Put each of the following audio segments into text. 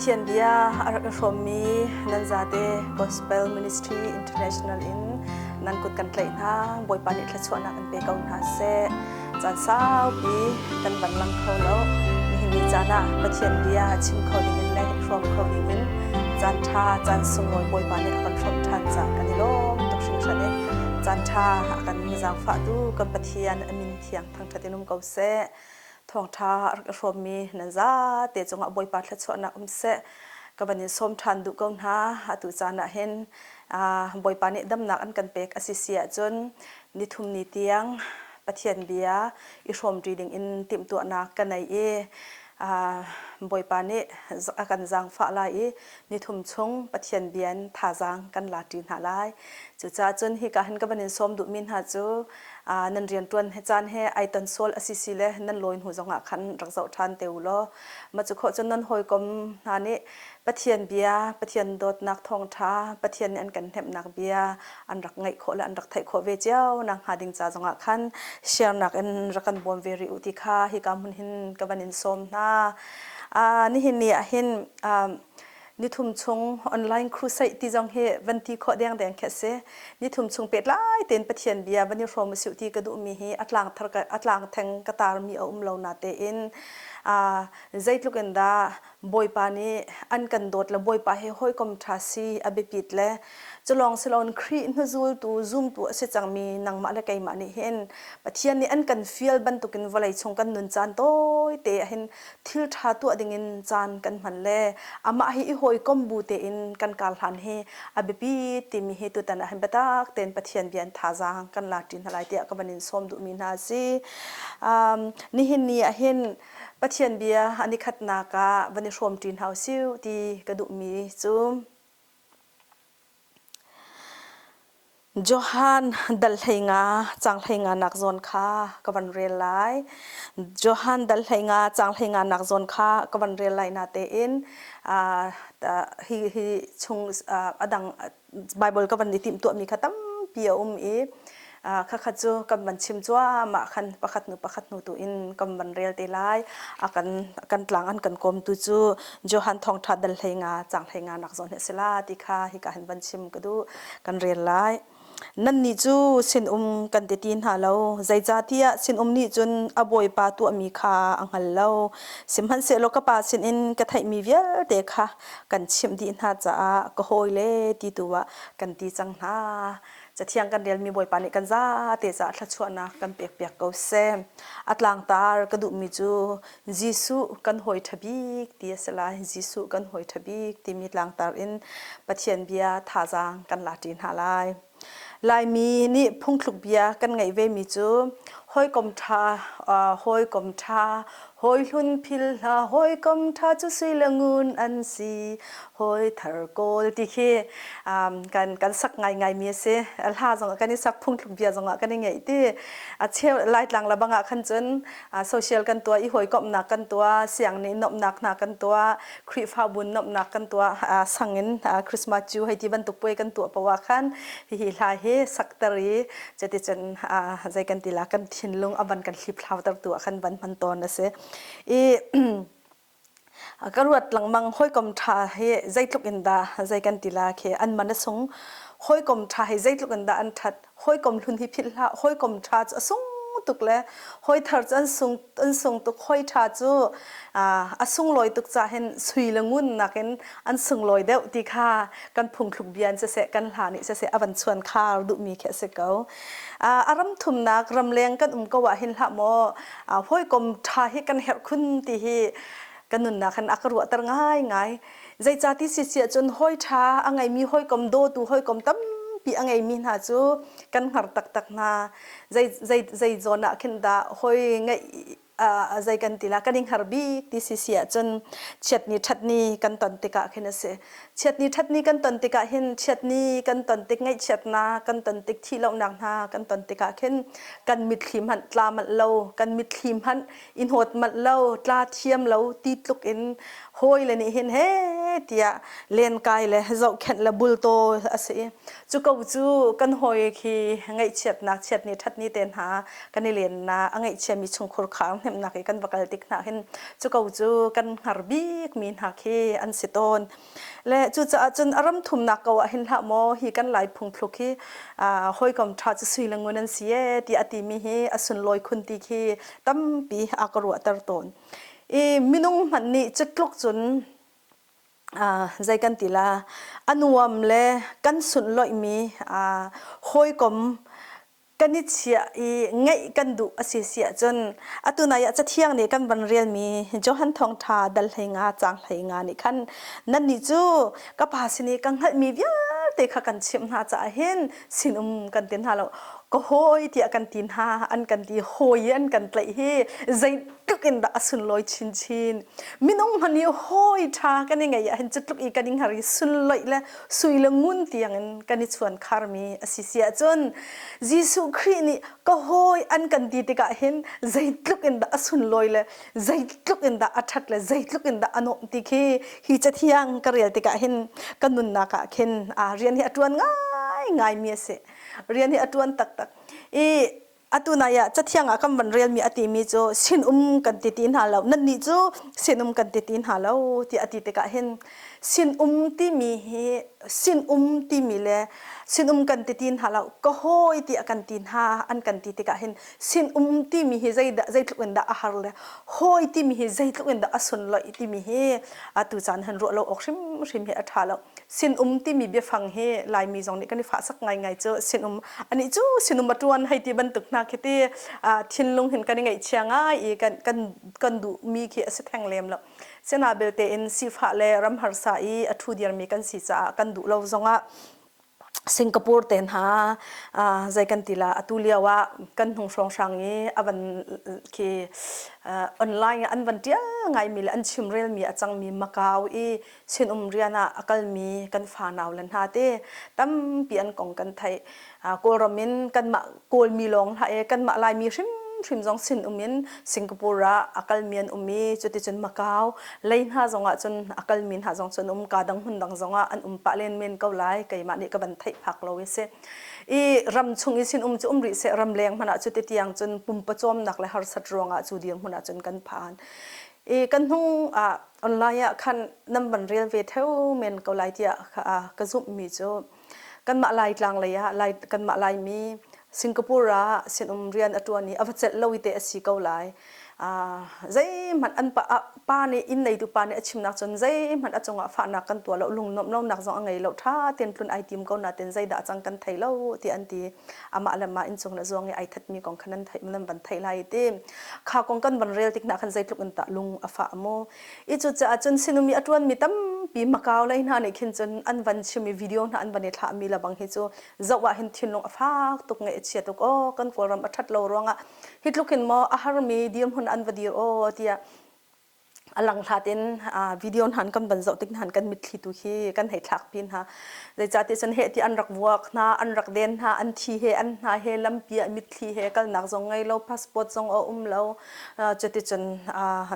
Pathian bia a rak i hrawmmi nan zate Gospel Ministry International in nan kut kan tlaih hna. Bawipa nih thluachuahnak in pe ko hna seh. Caan saupi kan van lang kho lo. Nihin ni caan ah Pathian bia chim kho ding in le hrawm kho ding in caan ṭha, caan sunglawi Bawipa nih a kan hrawmh ṭhan caah kan i lawm tuk hringhran i caan ṭha a kan zaangfahtu kan Pathian a min thiang thangṭhat in um ko seh. Thawngṭha a rak i hrawmmi nan zate cungah Bawipa thluachuahnak um seh. Ka van in sawm ṭhan duh ko hna. Atu caan ah hin Bawipa nih damnak an kan pek a si si ahcun nithum ni tiang Pathian bia i hrawmṭi ding in timhtuahnak ka nei i Bawipa nih a kan zaangfah lai i nithum chung Pathian bia in thazaang kan la ṭi hna lai. Cucaah cun hika hin ka van in sawm duhmi hna cu nan rianṭuan he caan he ai ton sual a si si le nan lawi hnu zongah khan rak zoh ṭhan te u law mah cu khawh cun nan hawikom hna nih Pathian bia, Pathian dawtnak thawngṭha, Pathian nih an kan hnemhnak bia an rak ngaih khawh le an rak theih khawh ve cio nak hnga ding ca zongah khan share nak in rak kan bawm ve rih u ti kha hika hmun hin ka van in sawm hna. Nihin ni ah hin nithum chung online crusade ti zong hi van ti khawh dengdeng khi a si. Nithum chung pehtlai tein Pathian bia van i hrawm usih ti ka duhmi hi a tlang thar a tlang theng ka tarmi a um lo na tein zeitluk in dah Bawipa nih an kan dawt le Bawipa he hawikom ṭha si a biapit le culawng siloin Khrih hnuzultu zumtu a si cangmi nangmah le keimah nih hin Pathian nih an kan fial bantukin vawlei chung kan nun caan tawite ah hin thil ṭha tuah dingin caan kan hman le amah hi i hawikom bu tein kan kar hlan hi a biapi timi hi tutan ah hin biatak tein Pathian bia in thazaang kan la ṭi hna lai tiah ka van in sawm duhmi hna a si. Nihin ni ah hin Pathian bia an i khatnak ah van i hrawmṭi hna usih ti ka duhmi cu Johan dal 15 cang 15 nak zawn kha ka van rel lai. Johan dal 15 cang 15 nak zawn kha ka van rel lai na tein hi hi chung a dang Bible ka van i timhtuahmi kha tampi a um i khakhat cu kan van chim cuahmah khan pakhat hnu pakhat hnu tu in kan van rel te lai. A kan kan tlang an kan kawmtu cu Johan thawngṭha dal 15 cang 15 nak zawn hi a si la ti kha hika hin van chim ka duh kan rel lai. Nannih cu sinum kan ti ti hna lo, zeicahtiah sinum nih cun a bawipa tuahmi kha a hngal lo. Sihmanhsehlaw ka Pa sinin ka theihmi vialte kha kan chimh dih hna caah ka hawile ti tu ah kan ti cang hna. Cathiang kan relmi Bawipa nih kan zate caah thluachuahnak kan pekpiak ko seh. A tlangtar ka duhmi cu Jesuh kan hawi ṭha bik ti a si lai. Jesuh kan hawi ṭha bik timi tlangtar in Pathian bia thazaang kan la ṭi hna lai. Laimi nih phungthluk bia kan ngeih vemi cu hawikom ṭha, hawikom ṭha, hawi hlun phil hlah, hawikom ṭha cu sui le ngun an si, hawi thar kawl ti khi kan kan sak ngaingaimi a si. Hla zongah kan i sak, phungthluk bia zongah kan i ngeih ti. A cheu Laitlang le bangah khan cun social kan tuah i hawikomhnak kan tuah, siang nih nuamhnak hna kan tuah, Khrihfabu nuamhnak kan tuah, sang in Christmas cu hei ti bantuk puai kan tuah poah khan hihi hla hi sakter i cuticun zei kan ti la kan thinlung a van kan hliphlauter tu ah khan van hman tawn a si. I ka ruat lengmang hawikom ṭha hi zeitluk in dah zei kan ti la khi an man a sung hawikom ṭha hi zeitluk in dah an ṭhat hawikom hlun hi philh hlah hawikom ṭha cu a sung tuk le hawi thar cu an sung an sung tuk hawi ṭha cu a sunglawi tuk ca hin sui le ngun nakin an sunglawi deuh ti kha kan phungthluk bia in siseh kan hla nih siseh a van chuan khar duhmi khi a si ko a ram thumnak ramleng kan um ko ah hin hlah maw hawikom ṭha hi kan herh khun ti hi kan nunnak hin a ka ruahter ngaingai Zeicati si si ahcun hawi ṭha a ngeimi hawikom dawtu hawikom tampi a ngeimi hna cu kan hngar taktak hna. Zei zei zei zawn ah khin dah hawi ngeih zei kan ti la kan i hngar bik ti si si ahcun chiatni ṭhatni kan ton tikah khin a si. Chiatni ṭhatni kan ton tikah hin chiatni kan ton tik ngaihchiatnak kan ton tik thihlohnak hna kan ton tikah khin kan mitthli hmanh tla manh lo kan mitthli hmanh i hnawt manh lo tla thiam lo ti tluk in hawile nih hin he tiah lenkai le zohkhenh le bultawl a si i cu ko cu kan hawi khi ngaihchiatnak chiatni ṭhatni te hna kan i lennak a ngaihchiami chungkhur khar hnemhnak i kan va kal tik hna hin cu ko cu kan hngar bikmi hna khi an si tawn. Le cucaah cun a ram thumnak ko ah hin hlah maw hi kan Lai phungthluk hi hawikom ṭha cu sui le ngun an si ee ti a timi hi a sunlawi khun ti khi tampi a ka ruahter tawn. I minung hmanh nih cutluk cun zei kan ti la a nuam le kan sunhlawihmi hawikom kan i chiah i ngeih kan duh a si si ahcun atu nai ah cathiang nih kan van relmi Johan thawngṭha dal 15 caang 15 nih khan nannih cu ka pa sin i ka hngalhmi vialte kha kan chimh hna caah hin sinum kan ti hna lo ka hawi tiah kan ti hna an kan ti hawi an kan tlaih hi zeitluk in dah a sunlawi chinchin minung hmanh i hawi ṭha kan i ngeih ahhin cutluk i kan i hngar i sunloih le sui le ngun tiangin kan i chuankharmi a si si ahcun Jesuh Khrih nih ka hawi an kan ti tikah hin zeitluk in dah a sunlawi le zeitluk in dah a ṭhat le zeitluk in dah a nuamh ti khi hi cathiang ka rel tikah hin ka nunnak ah khin rian hi a ṭuan ngaingaimi a si. Rian hi a ṭuan taktak. I atu nai ah cathiang ah kan van relmi a timi cu sinum kan ti ti hna lo nannih cu sinum kan ti ti hna lo ti a ti tikah hin sinum timi hi sinum timi le sinum kan ti ti hna lo ka hawi ti a kan ti hna an kan ti tikah hin sinum timi hi zeidah zeitluk in dah a har le hawi timi hi zeitluk in dah a sunlawih timi hi atu caan han ruah lo awk hrimhrim hi a ṭha lo. Sinum timi biafang hi Laimi zong nih kan i fahsak ngaingai cu. Sinum anih cu sinum a ṭuan hei ti bantuk hna khi ti thinlung hin kan i ngaihchia ngai i kan kan kan duhmi khi a si theng lem lo. Sina belte in sifah le ram harsa i a ṭhu dirmi kan si caah kan duh lo zongah Singapore te hna zei kan ti la atu lio ah kan hnung hrawnghrang i a van khi online an van ṭial ngaimi le an chimrelmi a cangmi Macau i sinum rian ah a kalmi kan fanau le hna te tampi an kong kan theih. Kawlram in kanmah Kawlmi lawng hlah e kanmah Laimi hrimhrim zong sinum in Singapore ah a kalmi an um i cuticun Macau lei hna zong ah cun a kalmi hna zong cun um ka dang hmun dang zong ah an um pah len men ko lai keimah nih ka van theih phak lo i si. I ram chung i sinum cu um rih seh ram leng hmanh ah cuti tiang cun pumpawcawmnak le harsat ruangah cu dirhmun ah cun kan phan. I kan hnung ah online ah khan nan van rel ve theo men ko lai tiah ka zumhmi cu kanmah Laitlang lei ah Lai kanmah Laimi Singapore ah sinum rian a ṭuan i a va celh lo i te a si ko lai. Zeihmanh an pa, pa nih inn neitu pa nih a chimnak cun zeihmanh a cungah fahnak kan tuah lo lungnuamh lonak zong a ngei lo ṭha tein tlun ai tim ko nain zeidah a cang kan thei lo ti an ti. Amah le mah innchung le zuang i ai thatmi kong kha nan theih nan van theih lai ti. Kha kong kan van rel tik hna khan zeitluk in tah lung a fah mu. I cucaah cun sinum i a ṭuanmi tampi Macau lei hna nih khin cun an van chim i video hna an van i thlahmi lebang hi cu zoh ah hin thinlung a fak tuk ngaih a chia tuk aw kan Kawlram a ṭhat lo ruangah hi tluk hin maw a harmi dirhmun an va dir aw tiah a langhlat in video hna kan van zoh tik hna kan mitthli tu khi kan hei thlak pi hna zeicahtiah cun heh ti an rak vuak hna an rak den hna an thi he an hna he lampi ah mitthli he kalnak zong ngei lo passport zong a um lo cuticun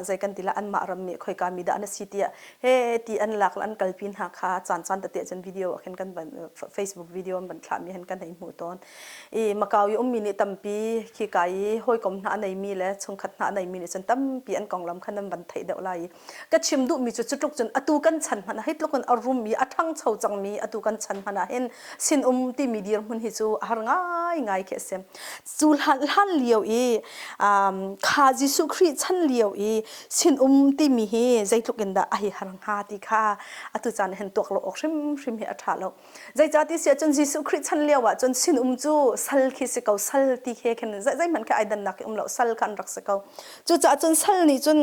zei kan ti la anmah ram mi khoika mi dah na si tiah he ti an lak an kalpi hna kha caan caan tete cun video ah khin kan van Facebook video an van thlah mi han kan hei hmuh tawn i Macau i ummi nih tampi khi ka i hawikom hna a neimi le chungkhat hna a neimi nih cun tampi an konglam kha nan van theih deuh lai i ka chim duhmi cu cutluk cun atu kan chan hmanh ah hi tluk in a rum i a ṭhangcho cangmi atu kan chan hmanh ah hin sinum timi dirhmun hi cu a har ngaingai khi a si. Cu hlan hlan lio i kha Jesuh Khrih chan lio i sinum timi hi zeitluk in dah a hi har hnga ti kha atu caan hin tuak lo awk hrimhrim hi a ṭha lo. Zeicahti si ahcun Jesuh Khrih chan lio ah cun sinum cu sal khi si ko sal ti he khin zeihmanh khi ai dannak hi um lo sal kha an rak si ko. Cucaah cun sal nih cun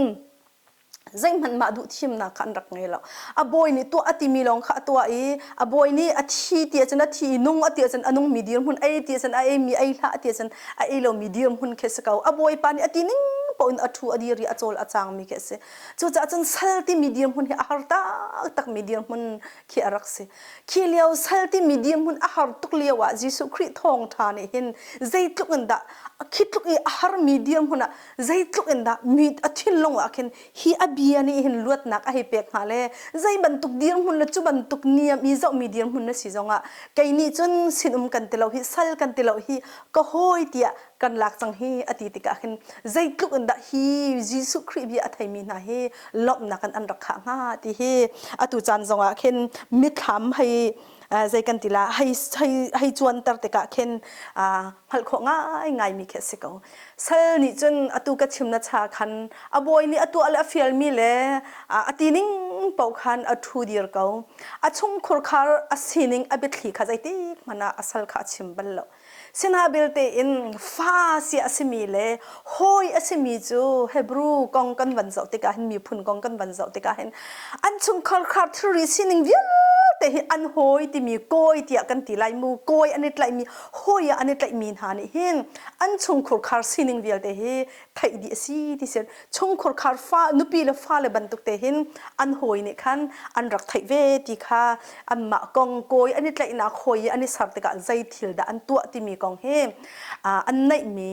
zeihmanh mah duh thimnak kha an rak ngei lo. A bawi nih tuah a timi lawng kha a tuah i a bawi nih a thi ti ahcun a thi i nung a ti ahcun a nungmi dirhmun ei ti ahcun a eimi ei hlah ti ahcun a ei lomi dirhmun khi si ko. A bawipa nih a ti ning paoh in a ṭhu a dir i a cawl a cangmi khi a si. Cucaah cun sal timi dirhmun hi a har taktakmi dirhmun khi a rak si. Khi lio sal timi dirhmun a har tuk lio ah Jesuh Khrih thawngṭha nih hin zeitluk in dah khi tluk i a harmi dirhmun ah zeitluk in dah mi a thinlung ah khin hi a bia nih hin luatnak a hei pek hnga le zei bantuk dirhmun le cu bantuk niam i zohmi dirhmun na si zongah kei nih cun sinum kan ti lo hi sal kan ti lo hi ka hawi tiah kan lak cang hi a ti tikah khin zeitluk in dah hi Jesuh Khrih bia a theimi hna hi lawmhnak in an rak khah hnga ti hi atu caan zongah khin mithlam hei zei kan ti la hei hei hei cuanter tikah khin hngalh khawh ngai ngaimi khi a si ko. Sal nih cun atu ka chim na cha khan a bawi nih a tuah le a fialmi le a ti ning paoh khan a ṭhu dir ko. A chungkhur khar a sining a biathli kha zeitik hmanh ah a sal kha a chim bal lo. Sina belte in fa si a simi le hawi a simi cu Hebrew kong kan van zoh tikah hin miphun kong kan van zoh tikah hin an chungkhar khar thilri sining vialte hi an hawi timi kawi tiah kan ti lai mu kawi an i tlaihmi hawi ah an i tlaihmi hna nih hin an chungkhur khar sining vialte hi theih dih a si ti sin chungkhur khar fa nupi le fale bantuk te hin an hawi nih khan an rak theih ve ti kha anmah kong kawi an i tlaihnak hawi i an i ser tikah zei thil dah an tuah timi kong hi an neihmi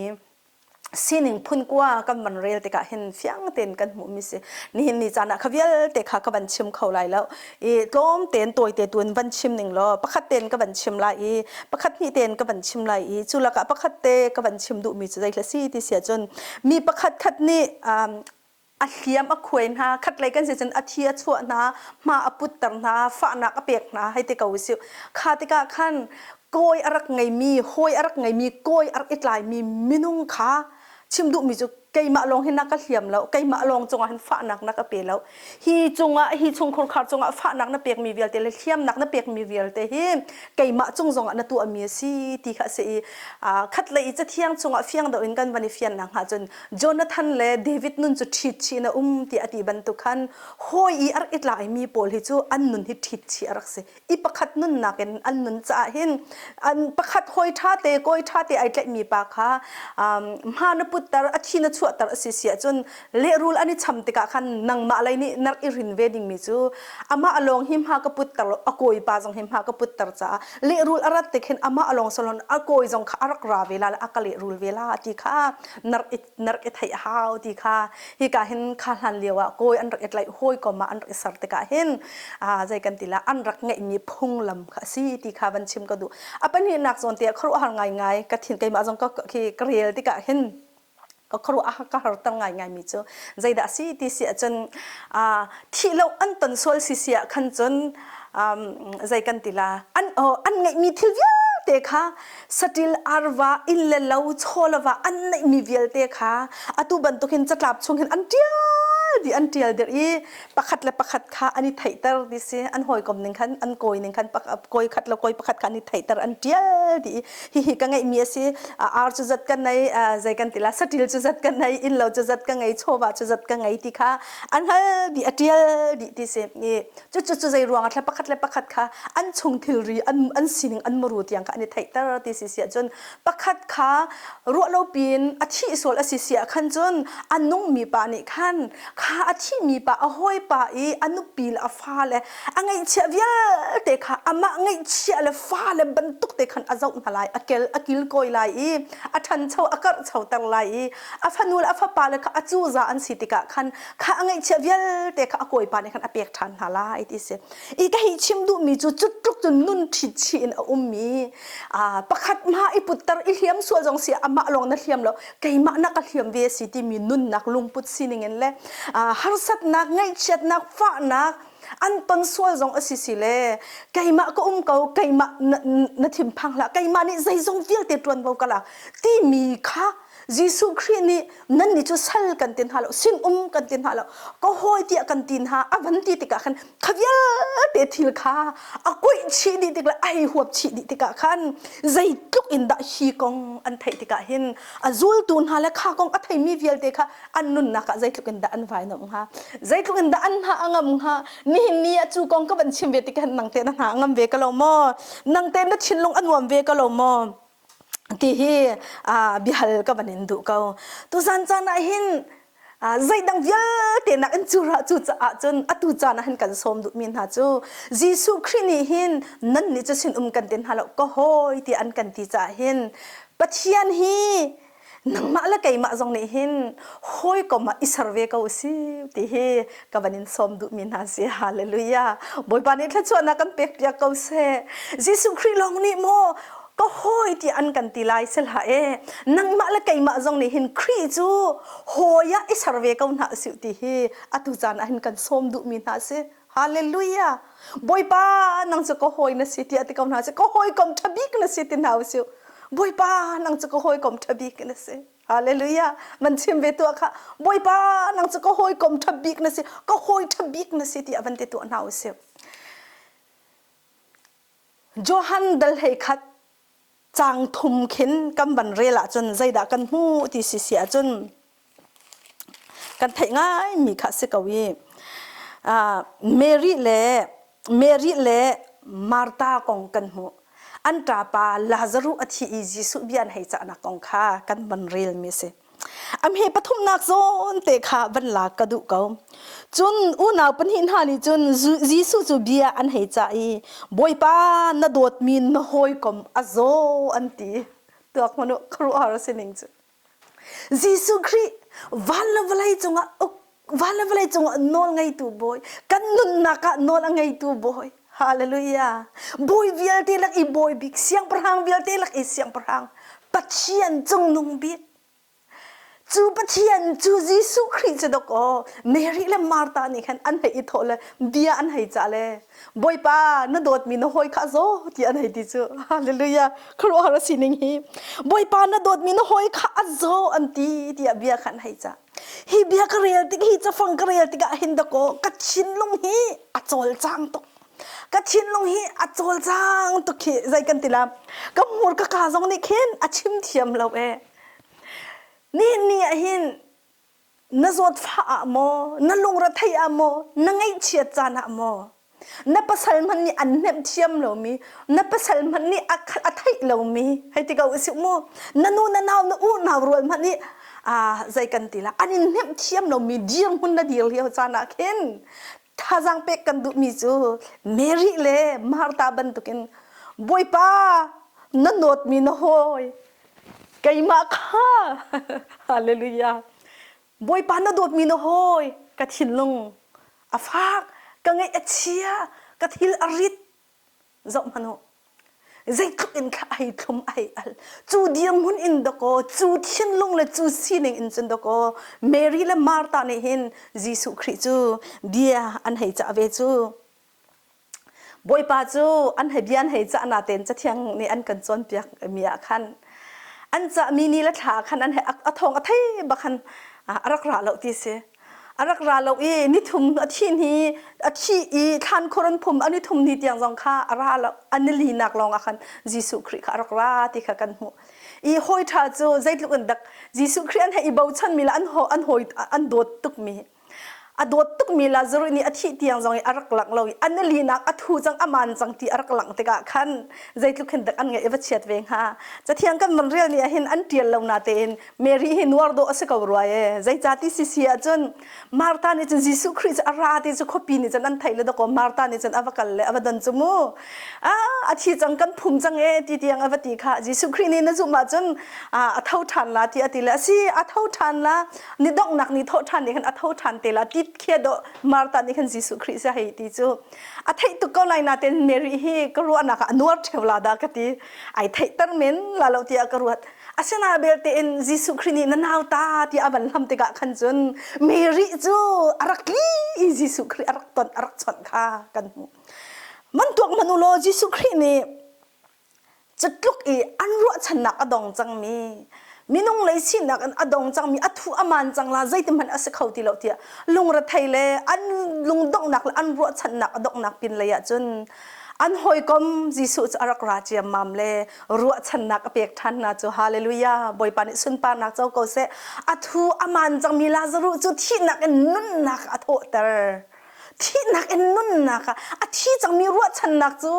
sining phun kua kan van rel tikah hin fiang tein kan hmuhmi si nihin ni caan ah kha vialte kha ka van chim kho lai lo i tlawm tein tawite tuin van chim ning law pakhat tein ka van chim lai i pakhat hnih tein ka van chim lai i cu lakah pakhat te ka van chim duhmi cu zei si ti si ahcun mi pakhat khat nih a hliam a khuai hna khatlei kan si cun a thi a chuah hna hma a putter hna fahnak a pek hna hei ti ko usih kha tikah khan kawi a rak ngeimi hawi a rak ngeimi kawi a rak i tlaimi minung kha chim duhmi cu keimah lawng hin na ka hliam lo keimah lawng cungah hin fahnak na ka pe lo hi cungah hi chungkhur khar cungah fahnak na pekmi vialte le hliamnak na pekmi vialte hi keimah cung zongah na tuahmi a si ti kha a si i khatlei i cathiang cungah fiang deuh in kan van i fiannak hnga cun Jonathan le David nun cu ṭhit chih in a um ti a ti bantuk khan hawi i a rak i tlaimi pawl hi cu an nun hi ṭhit chih a rak si i pakhat nunnak in an nun caah hin an pakhat hawi ṭha te kawi ṭha te ai tlaihmi pa kha hma na putter a thi na chuahter a si si ahcun lehrul an i cham tikah khan nangmah lei nih na rak i rin ve dingmi cu amah lawng hi hma ka putter lo a kawi pa zong hi hma ka putter caah lehrul a rat tik hin amah lawng salon a kawi zong kha a rak ra ve la le a ka lehrul ve la ti kha na rak i na rak i theih a hau ti kha hika hin kha hlan lio ah kawi an rak i tlaih hawikom ah an rak i ser tikah hin zei kan ti la an rak ngeihmi phunglam kha a si ti kha van chim ka duh. A pahnihnak zawn te ah khuaruahhar ngaingai ka thin keimah zong ka khi ka rel tikah hin ka khuaruah ka harter ngaingai mi cu zeidah a si ti si ahcun thih lo an ton sual si si ah khan cun zei kan ti la an an ngeihmi thil vialte kha saṭil arva inn le lo chaw le va an neihmi vialte kha atu bantuk hin catlap chung hin an ṭial dih an ṭial dirh i pakhat le pakhat kha an i theihter ti si an hawikom ning khan an kawi ning khan kawi khat le kawi pakhat kha an i theihter an ṭial dih i hihi ka ngeihmi a si ar cu zat ka nei zei kan ti la saṭil cu zat ka nei inn lo cu zat ka ngei chawva cu zat ka ngei ti kha an hal dih a ṭial dih ti si i Cucu cu zei ruangah thla pakhat le pakhat kha an chung thilri an an sining an muru tiang kha an i theihter ti si si ahcun pakhat kha ruah lo piin a thih sual a si si ah khan cun a nungmi pa nih khan kha a thihmi pa a hawipa i a nupi le a fale a ngeihchiah vialte kha amah ngeihchiah le fale bantuk te khan a zoh hna lai a kel a kilkawi lai i a ṭhancho a karhchoter lai i a fanu le a fapa le kha a cuza an si tikah khan kha a ngeihchiah vialte kha a kawipa nih khan a pek ṭhan hna lai ti si. I ka hi chim duhmi cu cutluk cun nun ṭhit chih in a ummi pakhat ma i putter i hliam sual zong si amah lawng na hliam lo keimah na ka hliam ve si timi nunnak lungput sining in le harsatnak ngaihchiatnak fahnak an ton sual zong a si si le keimah ka um ko keimah na, na thinphang hlah keimah nih zeizong vialte ṭuanvo ka lak timi kha Jesuh Khrih nih nannih cu sal kan ti hna lo sinum kan ti hna lo ka hawi tiah kan ti hna a van ti tikah khan kha vialte thil kha a kuih chih dih tik le ai huap chih dih tikah khan zeitluk in dah hi kong an theih tikah hin a zultu hna le kha kong a theimi vialte kha an nunnak ah zeitluk in dah an vai nuam hnga zeitluk in dah an hna a ngam hnga nihin ni ah cu kong ka van chim ve tikah nang te na hna a ngam ve ka lo maw nang te na thinlung a nuam ve ka lo maw? Ti hi biahal ka van in duh ko. Tuzan caan ah hin zeidang vialte nak in cu ra cu caah cun atu caan ah hin kan sawm duhmi hna cu Jesuh Khrih nih hin nan nih cu sin um kan tin hna lo ka hawi ti an kan ti caah hin Pathian hi nangmah le keimah zong nih hin hawikom ah i ser ve ko si ti hi ka van in sawm duhmi hna si. Hallelujah. Bawipa nih thluachuahnak kan pek piak ko seh. Jesuh Khrih lawng nih maw ka hawi ti an kan ti lai si hlah e. Nangmah le keimah zong nih hin Khrih cu hawi ah i ser ve ko hna usih ti hi atu caan ah hin kan sawm duhmi hna si. Hallelujah. Bawipa nang cu ka hawi na si tiah ti ko hna sih. Ka hawikom ṭha bik na si ti hna usih. Bawipa nang cu ka hawikom ṭha bik na si. Hallelujah. Man chim ve tuah kha. Bawipa nang cu ka hawikom ṭha bik na si. Ka hawi ṭha bik na si tiah van ti tuah hna usih. Johan dal hlei khat cang thum khin kan van rel ahcun zeidah kan hmuh ti si si ahcun kan theih ngaimi kha si ko i Mary le Mary le Martha kong kan hmuh. An ṭapa Lazaruh a thi i Jesuh bia an hei cahnak kong kha kan van relmi a si. Amhe pathumnak zawn te kha van lak ka duh ko. Cun unau pahnih hna nih cun Jesuh cu bia an hei cah i Bawipa na dawtmi na hawikom a zaw an ti. Tuak hmanh u, khuaruahhar a si ning cu. Jesuh Khrih van le vawlei cungah uk van le vawlei cungah nawl ngeitu bawi kan nunnak ah nawl a ngeitu bawi hallelujah bawi vialte lak i bawi bik siangpahrang vialte lak i siangpahrang Pathian cungnung bik cu Pathian cu Jesuh Khrih cu dok aw Mary le Martha nih khan an hei i thawh le bia an hei cah le Bawipa na dawtmi na hawi kha zaw ti an hei ti cu hallelujah khuaruahhar a sining hi Bawipa na dawtmi na hawi kha a zaw an ti tiah bia kha an hei cah hi bia ka rel tik hi cafang ka rel tikah hin dakaw ka thinlung hi a cawlcang tuk ka thinlung hi a cawlcang tuk hi zei kan ti la ka hmur ka ka zong nih khin a chim thiam lo e nihin ni ah hin na zawtfah ah maw na lungretheih ah maw na ngaihchiat caan ah maw na pasal hmanh nih an hnemh thiam lomi na pasal hmanh nih a theih lomi hei ti ko usih mu na nu na nau na unau rual hmanh nih zei kan ti la an in hnemh thiam lomi dirhmun na dir lio caan ah khin thazaang pek kan duhmi cu Mary le Martha bantukin Bawipa na nawtmi na hawi keimah kha hallelujah Bawipa na dawtmi na hawi ka thinlung a fak ka ngaih a chia ka thil a rit zoh hmanh u zeitluk in thla ai thlum ai al cu dirhmun in dakaw cu thinlung le cu sining in cun dakaw Mary le Martha nih hin Jesuh Khrih cu bia an hei cah ve cu Bawipa cu an hei bia an hei cah natein cathiang nih an kan cawnpiak mi ah khan an cahmi ni le thla khan an a thawng a thei bak khan a rak ra lo ti si a rak ra lo i nithum a thi ni a thi i thlan khor an phum a nithum ni tiang zong kha a ra lo a nili nak lawng ah khan Jesuh Khrih kha a rak ra ti kha kan hmuh i hawi ṭha cu zeitluk in dak Jesuh Khrih an hei i bochan mi le an ho an hawi an dawt tuk mi a dawt tukmi Lazarus nih a thih tiang zong i a rak langh lo i a nilinak a thu cang a man cang ti a rak langh tikah khan zeitluk khin dak an ngaih i va chiat ve hnga cathiang kan van rel ni ah hin an ṭial lo na tein Mary hi nuar dawh a si ko rua e zeicah ti sisi ahcun Martha nih cun Jesuh Khrih cu a ra ti cu khuapi nih cun an theih le dakaw Martha nih cun a va kal le a va don cu mu a thi cang kan phum cang e ti tiang a va ti kha Jesuh Khrih nih na zumh ahcun a tho ṭhan la ti a ti le a si a tho ṭhan la ni donghnak ni thawh ṭhan nih khan a tho ṭhan te la ti khia dawh Martha nih khan Jesuh Khrih si hei ti cu a theih tuk ko lai natein Mary hi ka ruahnak ah a nuar ṭheu la dah ka ti ai theihter men la lo tiah ka ruat asina belte in Jesuh Khrih nih na nau ta tiah a van hlam tikah khan cun Mary cu a rak tli i Jesuh Khrih a rak ton a rak chawnh kha kan hmuh man tuak hmanh u law Jesuh Khrih nih Cutluk i an ruahchannak a dong cangmi, minung lei sinak in a dong cangmi, a thu a maan cang la zeitihmanh a si kho ti lo tiah lungrethei le an lungdonghnak le an ruahchannak a donghnak pin lei ahcun an hawikom Jesuh cu a rak ra ciammam le ruahchannak a pek ṭhan hna cu hallelujah Bawipa nih sunparnak co ko seh a thu a maan cangmi Lazaruh cu thihnak in nunnak a thawhter. Thihnak in nunnak ah a thi cangmi ruahchannak cu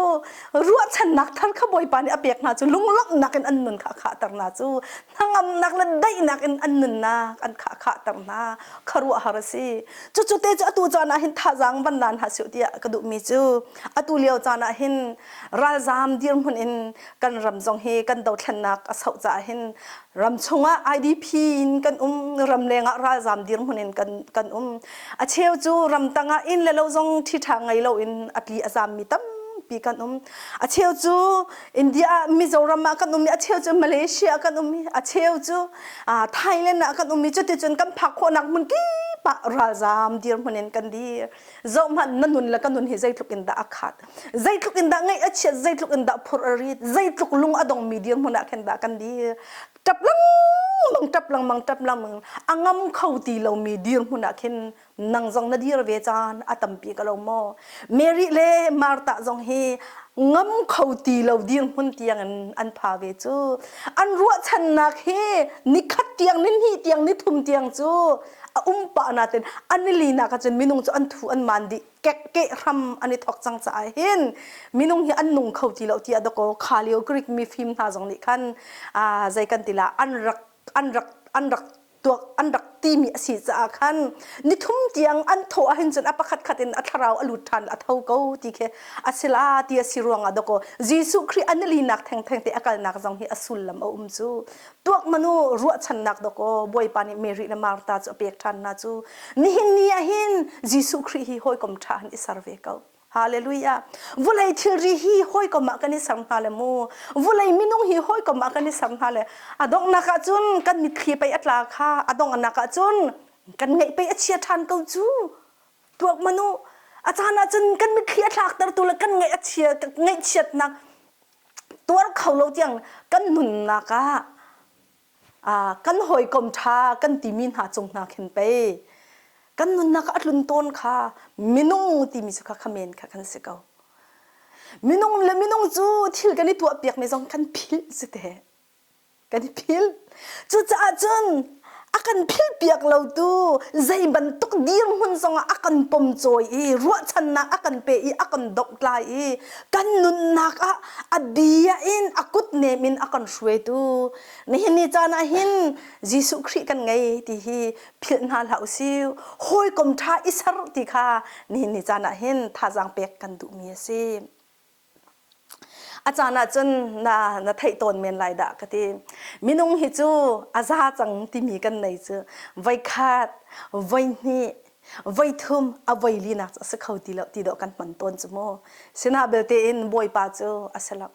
ruahchannak thar kha Bawipa nih a pek hna cu lunglawmhnak in an nun kha a khahter hna cu hnangamnak le daihnak in an nunnak an kha a khahter hna khuaruahhar a si. Cucu te cu atu caan ah hin thazaang van lan hna sih tiah ka duhmi cu atu lio caan ah hin ralzaam dirhmun in kan ram zong hi kan dothlennak a sauh caah hin ram chungah IDP in kan um ramleng ah ralzaam dirhmun in kan kan um a cheu cu ramtang ah inn le lo zong ṭhiṭha ngei loin a tli a zaammi tampi kan um a cheu cu India ah Mizoram ah kan um i a cheu cu Malaysia ah kan um i a cheu cu Thailand ah kan um i cuticun kan phak khawhnak hmun kip ah ralzaam dirhmun in kan dir zohhmanh na nun le ka nun hi zeitluk in dah a khat zeitluk in dah ngaih a chiat zeitluk in dah phur a rit zeitluk lung a dongmi dirhmun ah khin dah kan dir ṭap lengmang ṭap lengmang ṭap lengmang a ngam kho ti lomi dirhmun ah khin nang zong na dir ve caan a tampi ka lo maw Mary le Martha zong hi ngam kho ti lo dirhmun tiang in an pha ve cu an ruahchannak hi nikhat tiang ni hnih tiang ni thum tiang cu a um pah natin an i linak ahcun minung cu an thu an man dih kekkeh hram an i thok cang caah hin minung hi an nung kho ti lo tiah dakaw kha lio Greek mifim hna zong nih khan zei kan ti la an rak an rak an rak tuak an rak timi a si caah khan nithum tiang an thawh ahhin cun a pakhat khat in a thlarau a lut ṭhan a tho ko ti khi a si la ti a si ruangah dakaw Jesuh Khrih an linak thengtheng te a kalnak zong hi a sullam a um cu tuak manu ruahchannak dawkaw Bawipa nih Mary le Martha cu a pek ṭhan hna cu nihin ni ah hin Jesuh Khrih hi hawikom ṭha han i ser ve ko. Hallelujah. Vulei thilri hi hawikom ah kan i ser hna le mu. Vulei minung hi hawikom ah kan i ser hna le a donghnak ah cun kan mitthli pei a tla kha a donghnak ah cun kan ngeih pei a chia ṭhan ko cu. Tuak manu a caan ah cun kan mitthli a thlaktertu le kan ngaih a chia ngaihchiatnak tuar kho lo tiang kan nunnak ah kan hawikom ṭha kan timi hna cung hna khin pei kan nunnak ah a tlun tawn kha minung timi cu kha khamen kha kan si ko. Minung le minung cu thil kan i tuahpiakmi zong kan philh si te. Kan i philh. Cucaah cun a kan philhpiak lotu zei bantuk dirhmun zongah a kan pomcawi i ruahchannak a kan pe i a kan domhtlai i kan nunnak ah a bia in a kut nem in a kan hruaitu nihin ni caan ah hin Jesuh Khrih kan ngei ti hi philh hna hlah usih hawikom ṭha i ser ti kha nihin ni caan ah hin thazaang pek kan duhmi a si. A caan ahcun na na theih tawn men lai dah ka ti. Minung hi cu a za cang timi kan nei cu voikhat, voihnih, voithum, a voilinak cu a si kho ti lo ti dawh kan hman tawn cu mu. Sinah belte in Bawipa cu a si lo.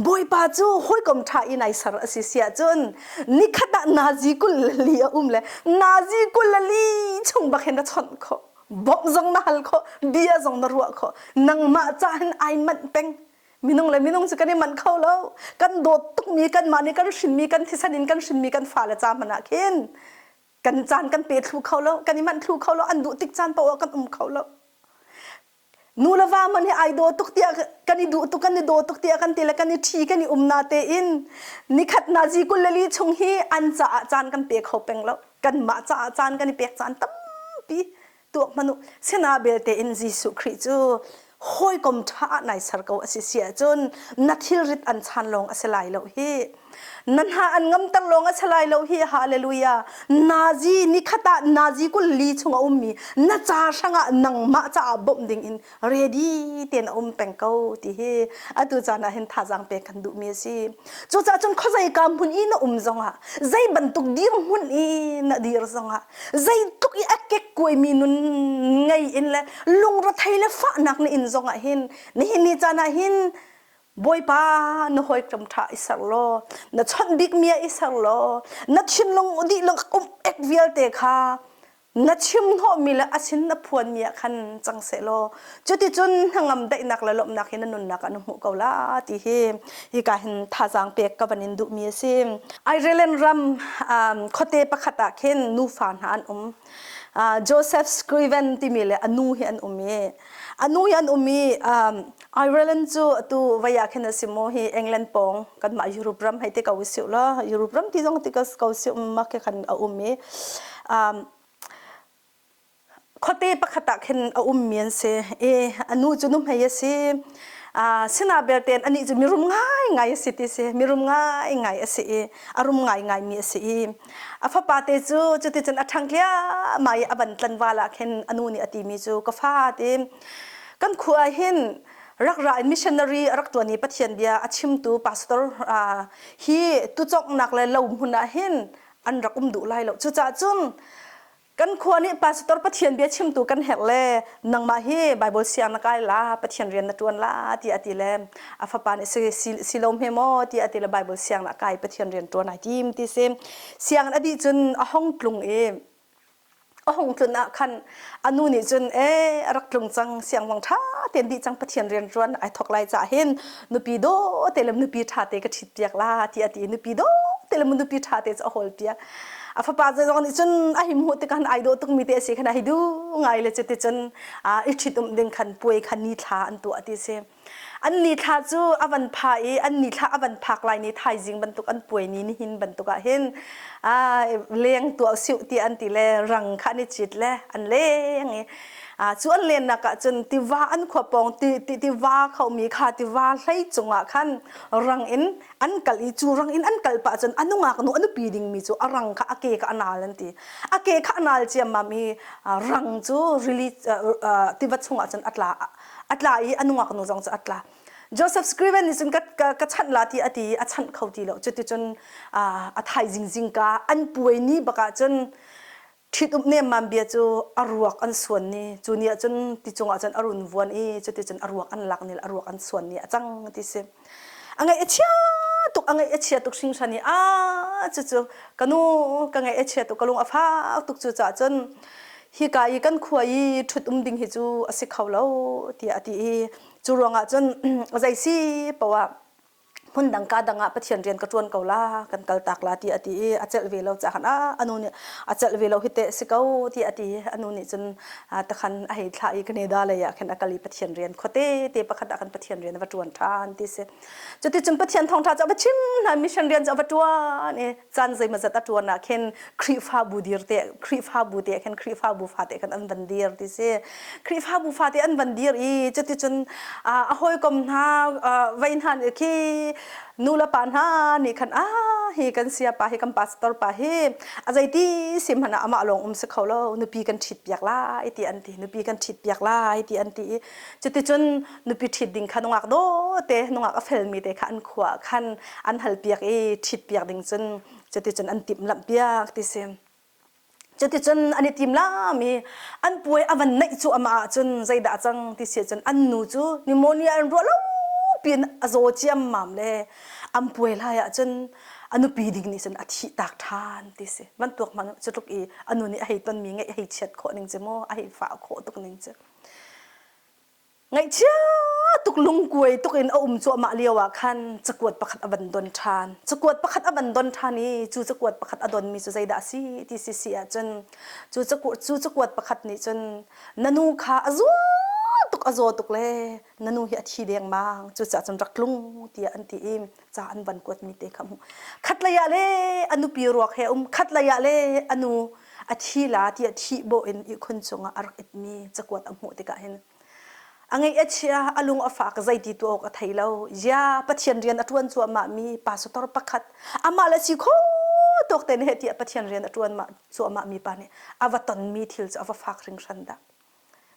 Bawipa cu hawikom ṭha i nai ser a si si ahcun nikhat ah nazi 24 a um le nazi 24 chung bak hin na chawnh khawh. Bawmh zong na hal khawh, bia zong na ruah khawh. Nangmah ca hin ai manh peng. Minung le minung cu kan i manh kho lo. Kan dawt tukmi, kanmah nih kan hrinmi, kan thisen in kan hrinmi kan fale ca hmanh ah khin kan caan kan pe thlu kho lo, kan i manh thlu kho lo, an duh tik caan paoh ah kan um kho lo. Nu le va man hi ai daw tuk tiah kan i duh tuk kan i daw tuk tiah kan ti le kan i ṭhi kan i um na tein nikhat nazi 22 chung hi an caah caan kan pe kho peng lo kanmah caah caan kan i pek caan tampi tuak hmanh u sina belte in Jesuh Khrih cu hawikom ṭha ah nai ser ko a si si ahcun na thilrit an chan lawng a si lai lo hi Na hna an ngamter lawng a si lai lo hi hallelujah nazi nikhat ah nazi 24 chung a ummi na ca hrangah nangmah caah bawmh ding in ready tein a um peng ko ti hi atu caan ah hin thazaang pek kan duhmi a si cucaah cun khuazei ka hmun i na um zongah zei bantuk dirhmun i na dir zongah zeitluk i a kekkuaimi nun ngei in le lungrethei le fahnak na in zongah hin nihin ni caan ah hin Bawipa na hawikom ṭha i ser law na chawnh bikmi ah i ser law na thinlung dihlak um ek vialte kha na chim hnawhmi le a sin na phuanmi ah khan cang seh law cuticun hnangam daihnak le lawmhnak hi na nunnak ah na hmuh ko la ti hi hika hin thazaang pek ka van in duhmi a si. Ireland ram khuate pakhat ah khin nufa hna an um. Joseph Scriven timi le a nu hi an um i a nu hi an um i Ireland cu atu vai ah khin a si maw hi England pawng kanmah Europe ram hei ti ko usih law Europe ram ti zong ti ko si um ma khi khan a um i um, Khuate pakhat ah khin a ummi an si i a nu cu nuhmei a si. Sinah belte anih cu mirum ngaingai a si ti si. Mirum ngaingai a si i a rum ngaingaimi a si i a fapa te cu cuticun a ṭhang tliahmah i a van tlanval ah khin a nu nih a timi cu ka fa ti kan khua ah hin rak ra in missionary a rak ṭuan i Pathian bia a chimtu pastor hi tucawknak le lo hmun ah hin an rak um duh lai lo. Cucaah cun Kan khua nih pastor Pathian bia chimtu kan herh le nangmah hi Bible siang na kai la Pathian rian na ṭuan la tiah a ti le a fapa nih si, si, si lo hme maw tiah a ti le Bible siang na kai Pathian rian ṭuan ai tim ti si. Sianginn a dih cun a hong tlung i a hung tlun ah khan a nu nih cun ee a rak tlung cang siang zong ṭha tein dih cang Pathian rian ṭuan ai thawk lai cah hin nupi dawh te le nupi ṭha te ka ṭhit piak la tiah a ti i nupi dawh te le nupi ṭha te cu a hawl piak. A fapa zong nih cun a him hmuh tikah ai dawh tukmi te a si khan a hei duh ngai le cuticun i ṭhitumh ding khan puai khan ni thla an tuah ti si. An ni thla cu a van pha i an ni thla a van phak lai ni thaizing bantuk an puai ni nihin bantuk ah hin leng tuah siuh ti an ti le rang kha an i cit le an leng i cu an lennak ah cun tiva an khua pawng tiva khomi kha tiva hlei cungah khan rang in an kal i cu rang in an kal pah cun a nungak nu a nupi dingmi cu a rang kha a ke kha a nal an ti a ke kha a nal ciammam i rang cu rili tiva chungah cun a tla a tla i a nungak nu zong cu a tla Joseph Scriven nih cun ka, ka, ka chanh la ti a ti i a chanh kho ti lo cuticun a thaizing zingka an puai ni bak ah cun ṭhitumh nemmam bia cu a ruak an suan ni cu ni ah cun ti cungah cun a run vuan i cuticun a ruak an lak ni le a ruak an suan ni a cang ti si a ngaih a chia tuk a ngaih a chia tuk hringhran i a cucu ka nu ka ngaih a chia tuk ka lung a fak tuk cu caah cun hika i kan khua i ṭhut um ding hi cu a si kho lo tiah a ti i cu ruangah cun zei si poah hmundang ka dang ah Pathian rian ka ṭuan ko la kan kal tak la ti a ti i a celh ve lo ca khan a anu nih a celh ve lo hi teh si ko ti a ti anu nih cun takhan a hei thlah i Canada lei ah khin a kal i Pathian rian khuate te pakhat ah khan Pathian rian a va ṭuan ṭhan ti si cuticun Pathian thawngṭha cu a va chim hna mission rian cu a va ṭuan i caan zeimawzat a ṭuan ah khin Khrihfabu dir te Khrihfabu te khin Khrihfabu fate khan an van dir ti si Khrihfabu fate an van dir i cuticun a hawikom hna vei hna nih khi nu le pa hna nih khan a hi kan sia pa hi kan pastor pa hi a zeiti si hmanh ah amah lawng um si kho lo nupi kan ṭhit piak lai ti an ti nupi kan ṭhit piak lai ti an ti i cuticun nupi ṭhit ding kha nungak dawte nungak a felmi te kha an khua khan an halpiak i ṭhitpiak ding cun cuticun an timhlamhpiak ti si. Cuticun an i timlam i an puai a van neih cu amah ahcun zeidah a cang ti si ahcun an nu cu pneumonia an ruah lo piin a zaw ciammam le an puai lai ahcun a nupi ding nih cun a thih tak ṭhan ti si. Van tuak hmanh cu tluk i a nu nih a hei tonmi ngeih a hei chiat khawh ning cu maw a hei fah khawh tuk ning cu. Ngaihchia tuk lungkuai tuk in a um cuahmah lio ah khan cakuat pakhat a van don ṭhan. Cakuat pakhat a van don ṭhan i cu cakuat pakhat a donmi cu zeidah a si ti si si ahcun cu cakuat, cu cakuat pakhat nih cun na nu kha a zaw tuk a zaw tuk le na nu hi a thi dengmang cucaah cun rak tlung tiah an ti i ca an van kuatmi te kha hmuh. Khatlei ah le a nupi ruak he um, khatlei ah le a nu a thi la tiah thih bawh in ihkhun cungah a rak itmi cakuat a hmuh tikah hin A ngeih a chia, a lung a fak, zeiti tuah awk a thei lo. Ya, Pathian rian a ṭuan cuahmahmi pastor pakhat, amah le si kho tawk te nih tiah Pathian rian a ṭuan cuahmahmi pa nih a va tonmi thil cu a va fak hringhran dah.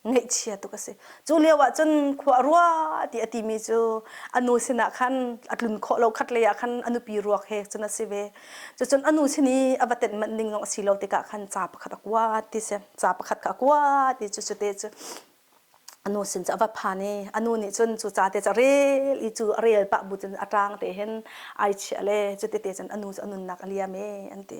Ngaihchia tuk a si. Cu lio ah cun khua a rua ti a timi cu a nu sinah khan a tlun khawh lo khat lei ah khan a nupi ruak he cun a si ve. Cucun a nu sin i a va tenh manh ding zong a si lo tikah khan ca pakhat a kuat ti si. Ca pakhat kha a kuat i cu cu te cu a nu sin cu a va phan i a nu nih cun cu ca te cu a rel i cu a rel pah bu cun a ṭang te hin ai chiah le cu tete cun a nu cu a nunnak a liam e an ti.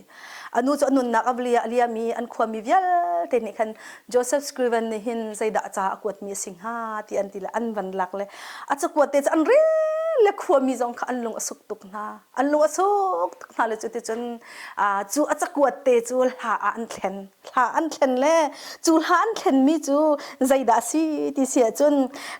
A nu cu a nunnak a a liam i an khuami vialte nih khan Joseph Scriven nih hin zeidah ca a kuatmi a si hnga ti an ti le an van lak le a cakuat te cu an rel. Le khuami zong kha an lung a suk tuk hna. An lung a suk tuk hna le cuticun cu a cakuat te cu hla ah an thlen. Hla an thlen le cu hla an thlenmi cu zeidah a si ti si ahcun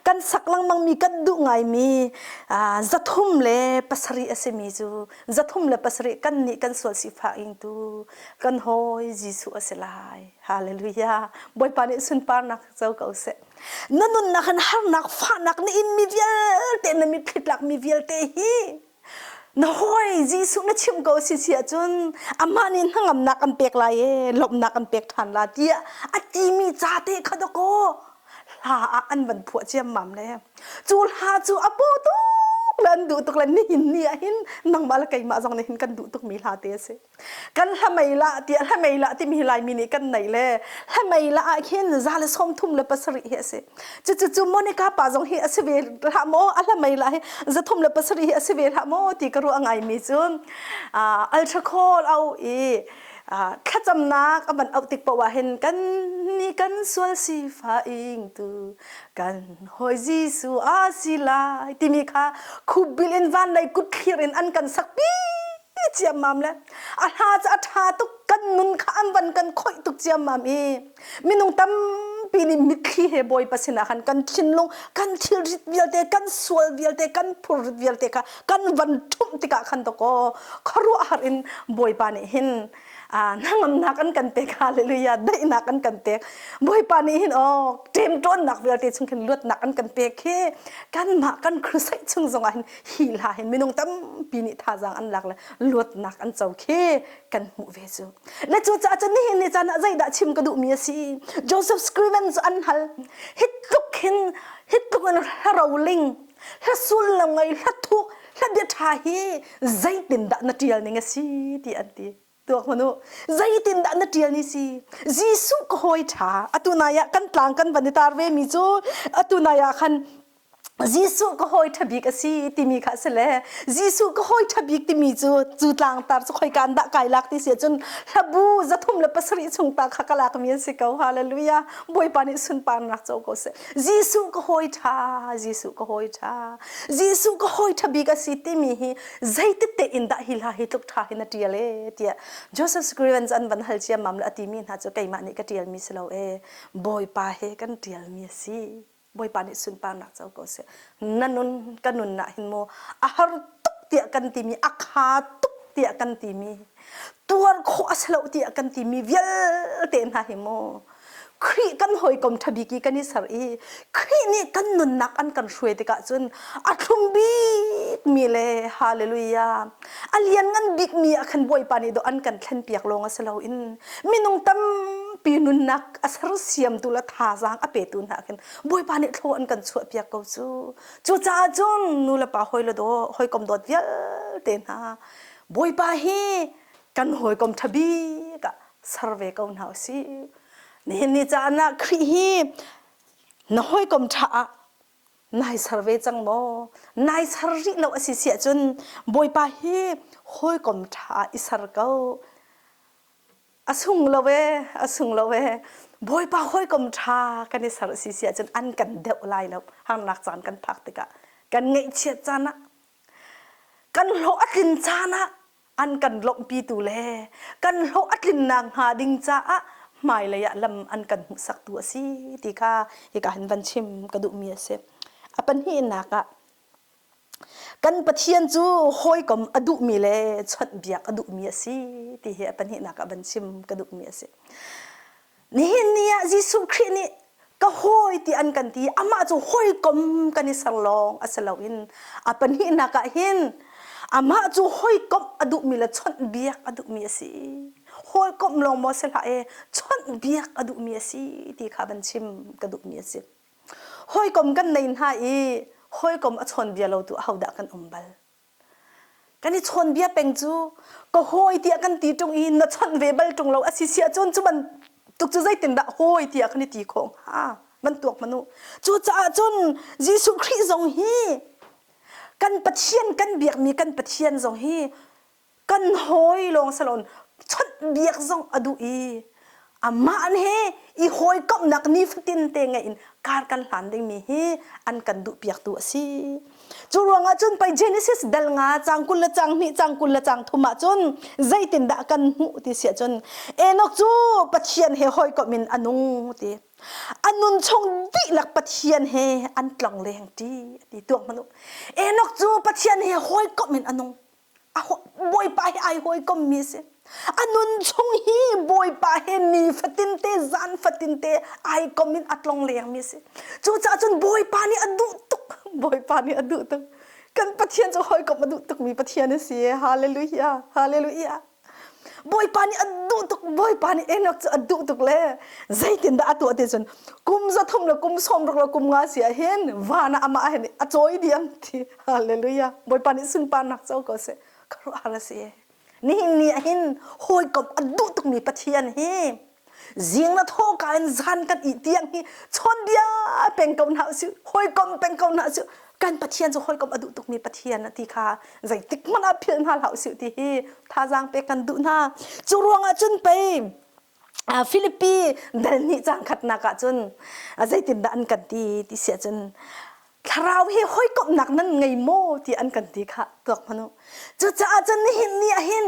kan sak lengmangmi kan duh ngaimi 307 a simi cu 307 kan nih kan sual sifah ingtu kan hawi Jesuh a si lai. Hallelujah. Bawipa nih sunparnak co ko seh. Na nunnak in harnak fahnak na inmi vialte na mitthli tlakmi vialte hi na hawi Jesuh na chimh ko si si ahcun amah nih hnangamnak an pek lai e lawmhnak an pek ṭhan la tiah a timi ca te kha dakaw hla ah an van phuah ciammam le cu hla cu a paw tuk le an duh tuk le nihin ni ah hin nangmah le keimah zong nih hin kan duh tukmi hla te a si. Kan hlamei lah tiah hlamei lah timi hi Laimi nih kan nei le hlamei lah ah khin 137 hi a si. Cucu cu Monica pa zong hi a si ve hlah maw a hlamei lah hi 307 hi a si ve hlah maw ti ka ruah ngaimi cu ultra call au i thlacamnak a van auh tik paoh ah hin kan ni kan sual sifa ingtu kan hawi Jesuh a si lai timi kha khupbil in van lei kut thlir in an kan sakpi ciammam le a hla cu a ṭha tuk kan nun kha an van kan khoih tuk ciammam i minung tampi nih mitthli he Bawipa sinah khan kan thinlung kan thilrit vialte kan sual vialte kan phurrit vialte kha kan van ṭhumh tikah khan dawkaw khuaruahhar in Bawipa nih hin hnangamnak an kan pek hallelujah daihnak an kan pek Bawipa nih hin aw ṭemṭawnnak vialte chung khin luatnak an kan pek hi kanmah kan crusade chung zongah hin hi hla hin minung tampi nih thazaang an lak le luatnak an co khi kan hmuh ve cu le cu caah cun nihin ni caan ah zeidah chim ka duhmi a si Joseph Scriven cu an hal hi tluk hin hi tluk in hla roling hla sullam ngei hla thuk hla bia ṭha hi zeitindah na ṭial ning a si ti an ti tuak hmanh u zeitindah na ṭial ni si Jesuh ka hawi ṭha atu nai ah kan tlang kan van i tar ve mi cu atu nai ah khan Jesuh ka hawi ṭha bik a si timi kha a si le Jesuh ka hawi ṭha bik timi cu cu tlangtar cu khoika an dah kai lak ti si ahcun hlabu 307 chung ta kha ka lakmi an si ko hallelujah Bawipa nih sunparnak co ko seh Jesuh ka hawi ṭha Jesuh ka hawi ṭha Jesuh ka hawi ṭha bik a si timi hi zeitik te in dah hi hla hi tluk ṭha hi na ṭial e tiah Joseph Scrivens an van hal ciammam le a timi hna cu keimah nih ka ṭialmi si lo e Bawipa he kan ṭialmi a si Bawipa nih sunparnak co ko seh. Na nun ka nun ah hin maw a har tuk tiah kan timi a kha tuk tiah kan timi tuar khawh a si lo tiah kan timi vialte hna hi maw Khrih kan hawikom ṭha bik i kan i ser i Khrih nih kan nunnak an kan hruai tikah cun a thlum bikmi le hallelujah a lianngan bikmi ah khan Bawipa nih dawh an kan thlenpiak lawng a si loin minung tampi nunnak a sersiamtu le thazaang a petu hna khin Bawipa nih thlaw an kan chuahpiak ko cu. Cucaah cun nu le pa hawi le daw hawikom dawt vialte hna Bawipa hi kan hawikom ṭha bik ah ser ve ko hna usih. Nihin ni caan ah Khrih hi na hawikom ṭha ah nai ser ve cang maw? Nai ser rih lo a si si ahcun Bawipa hi hawikom ṭha ah i ser ko. A sung lo ee, a sung lo ee. Bawipa hawikom ṭha kan i ser a si si ahcun an kan deuh lai lo. Harnak caan kan phak tikah, kan ngaihchiat caan ah, kan hlawh a tlin caan ah an kan lawmhpitu le kan hlawh a tlinnak hnga ding caah hmailei ah lam an kan hmuhsaktu a si ti kha hika hin van chim ka duhmi a si. A pahnihnak ah Kan Pathian cu hawikom a duhmi le chawnhbiak a duhmi a si ti hi a pahnihnak ah van chim ka duhmi a si. Nihin ni ah Jesuh Khrih nih ka hawi ti an kan ti amah cu hawikom kan i ser lawng a si loin a pahnihnak ah hin amah cu hawikomh a duhmi le chawnhbiak a duhmi a si. Hawikomh lawng maw si hlah e chawnhbiak a duhmi a si ti kha van chim ka duhmi a si. Hawikom kan nei hna i hawikom a chawnbia lo tu ahodah kan um bal? Kan i chawnbia peng cu ka hawi tiah kan ti ṭung i na chawnh ve bal ṭung lo a si si ahcun cu bantuk cu zeitindah hawi tiah kan i ti khawh hnga? Van tuak hmanh u. Cucaah cun Jesuh Khrih zong hi kan Pathian kan biakmi kan Pathian zong hi kan hawi lawng salon chawnhbiak zong a duh i amah he i hawikomhnak nifatin te ngeih in kar kan hlan dingmi hi an kan duhpiaktu a si. Cu ruangah cun pei Genesis dal nga cang 20 le cang hnih cang 20 le cang thum ah cun zeitindah kan hmuh ti siah cun Enoch cu Pathian he hawikomh in a nung ti. A nun chung dihlak Pathian he an tlong leng ṭi ti tuak hmanh u. Enoch cu Pathian he hawikomh in a nung. Bawipa he ai hawikom mi a si. A nun chung hi Bawipa he ni fatin te zan fatin te ai kom in a tlong leng mi a si. Cucaah cun Bawipa nih a duh tuk. Bawipa nih a duh tuk. Kan Pathian cu hawikom a duh tukmi Pathian a si. Hallelujah. Hallelujah. Bawipa nih a duh tuk Bawipa nih Enoch cu a duh tuk le zeitindah a tuah ti cun kum 300 le kum 60 le kum nga si ah hin van ah amah hin a cawi diam ti hallelujah Bawipa nih sunparnak co ko seh khuaruahhar a si nihin ni ah hin hawikom a duh tukmi Pathian hi zing na thawhka in zan kan ih tiang hi chawnbia peng ko hna usih hawikom peng ko hna usih kan Pathian cu hawikom a duh tukmi Pathian a ti kha zeitik hmanh ah philh hna hlah usih ti hi thazaang pek kan duh hna cu ruangah cun pei Philippi dal hnih cang khatnak ah cun zeitindah an kan ti ti siah cun thlarau hi hawikomhnak nan ngei maw ti an kan ti kha tuak hmanh u cucaah cun nihin ni ah hin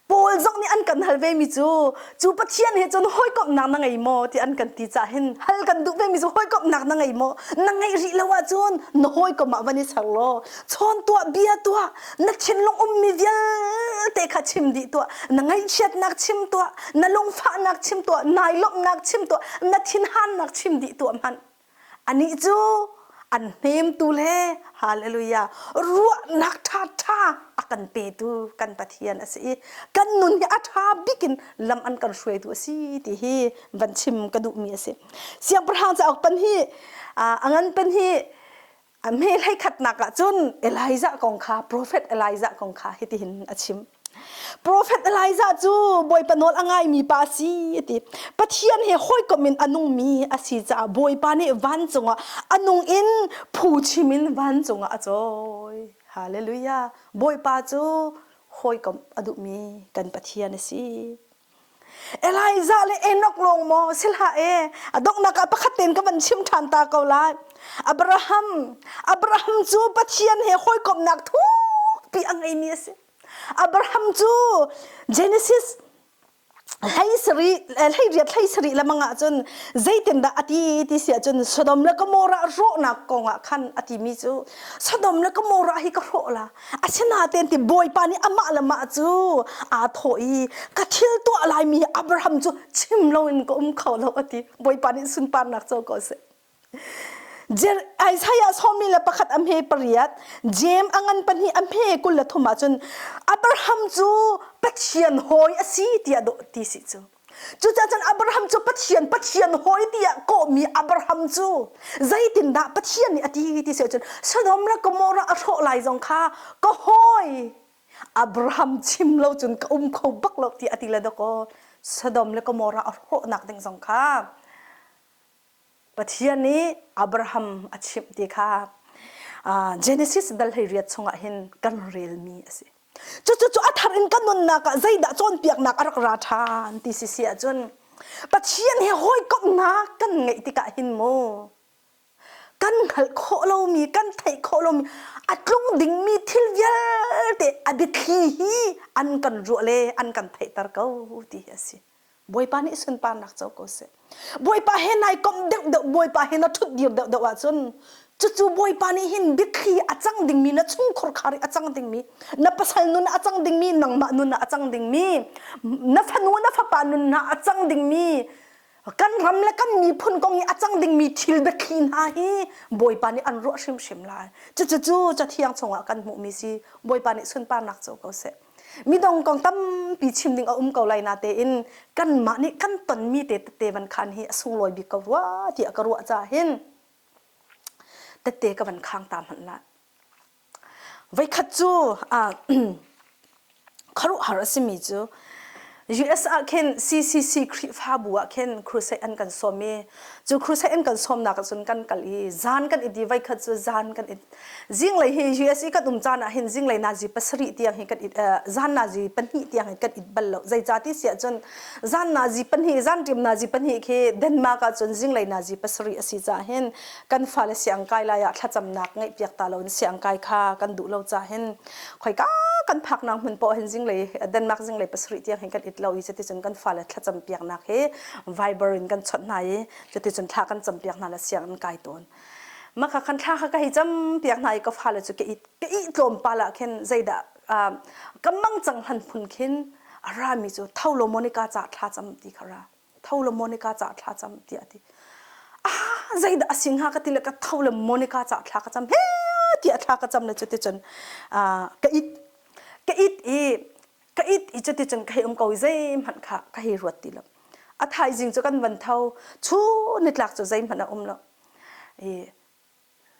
Paul zong nih an kan hal ve mi cu cu Pathian he cun hawikomhnak na ngei maw ti an kan ti cah hin hal kan duh ve mi cu hawikomhnak na ngei maw na ngeih rih lo ahcun na hawikom ah van i ser law chawn tuah bia tuah na thinlung ummi vialte kha chim dih tuah na ngaihchiatnak chim tuah na lungfahnak chim tuah nai lawmhnak chim tuah na thinhannak chim dih tuah hmanh Anih cu an hnemtu le hallelujah ruahnak ṭhaṭha a kan petu kan Pathian a si i kan nun hi a ṭha bik in lam an kan hruaitu a si ti hi van chim ka duhmi a si. Siangpahrang cauk pan hi a ngan pan hi a hme hlei khatnak ah cun Elijah kong kha profet Elijah kong kha hitihin a chim. Profet Elijah cu Bawipa nawl a ngaimi pa a si a ti. Pathian he hawikom in a nungmi a si caah Bawipa nih vancung ah a nung in phuchim in vancung ah a cawi. Hallelujah. Bawipa cu hawikom a duhmi kan Pathian a si. Elijah le Enoch lawng maw si hlah e a donghnak ah pakhat tein ka van chim ṭhan ta ko lai Abraham Abraham cu Pathian he hawikomhnak thukpi a ngeimi a si Abraham cu Genesis hlei sarih hlei riat hlei sarih lamang ah cun zeitindah a ti ti si ahcun Sodom le Gomorrah rawhnak kong ah khan a timi cu Sodom le Gomorrah hi ka hrawh la Asinain ti Bawipa nih amah le mah cu aa thawh i ka thil tuah laimi Abraham cu chim loin ka um kho lo a ti. Bawipa nih sunparnak co ko seh. Isaiah 41 a hme pariat, Jeim a ngan pahnih a hme 23 ahcun Abraham cu Pathian hawi a si tiah dawh ti si cu. Cucaah cun Abraham cu Pathian Pathian hawi tiah kawhmi Abraham cu zeitindah Pathian nih a ti ti si ahcun Sodom le Gomorrah a hrawh lai zong kha ka hawi Abraham chim lo cun ka um kho bak lo ti a ti le dakaw Sodom le Gomorrah a hrawhnak ding zong kha Pathian nih Abraham a chimh ti kha Genesis dal 18 chungah hin kan relmi a si. Cucu cu a thar in kan nunnak ah zeidah cawnpiaknak a rak ra ṭhan ti si si ahcun Pathian he hawikomhnak kan ngeih tikah hin mu kan hngalh khawh lomi kan theih khawh lomi a tlung dingmi thil vialte a biathli hi an kan ruah le an kan theihter ko ti hi a si. Bawipa nih sunparnak co ko seh. Bawipa he nai komh deuhdeuh, Bawipa he na ṭhutdir deuhdeuh ahcun cucu Bawipa nih hin biathli a cang dingmi, na chungkhur khar i a cang dingmi, na pasal nun ah a cang dingmi, nangmah nun ah a cang dingmi, na fanu na fapa nun ah a cang dingmi, kan ram le kan miphun kong i a cang dingmi thil biathli hna hi Bawipa nih an ruah hrimhrim lai. Cucu cu Cathiang chungah kan hmuhmi si. Bawipa nih sunparnak co ko seh. Midong kong tampi chim ding a um ko lai natein kanmah nih kan tonmi te tette van khan hi a sunglawi bik ko rua tiah ka ruah caah hin tette ka van khang ta hmanh la. Voikhat cu khuaruahhar a simi cu. US ah khin CCC Khrihfabu ah khin crusade an kan sawm i cu crusade an kan sawmnak ah cun kan kal i zan kan i di voikhat cu zan kan i zinglei hi US i kan um caan ah hin zinglei nazi pasarih tiang hi kan it zan nazi pahnih tiang hi kan it bal lo zeicati siah cun zan nazi pahnih zan ṭim nazi pahnih khi Denmark ah cun zinglei nazi pasarih a si caah hin kan fale siang kai lai ah thlacamnak ngeih piak ta lo in siang kai kha kan duh lo caah hin khoika kan phaknak hmun poh hin zinglei Denmark zinglei pasarih tiang hin kan it lo i cuticun kan fale thlacam piaknak hi Viber in kan chawnh hna i cuticun thla kan cam piak hna le siang an kai tawn. Maka kan thla kha ka hei cam piak hna i ka fale cu ka it ka ih tlawmpal ah khin zeidah ka mang cang hlan phun khin a rami cu tho law Monica ca thla cam ti kha ra. Tho law Monica ca thla cam tiah a ti. Ah zeidah a si hnga ka ti le ka tho le Monica ca thla ka cam he tiah thla ka cam le cuticun ka it ka it i ka it i cuticun ka hei um ko i zeihmanh kha ka hei ruat ti lo. A thaizing cu kan van tho chu nitlak cu zeihmanh a um lo. I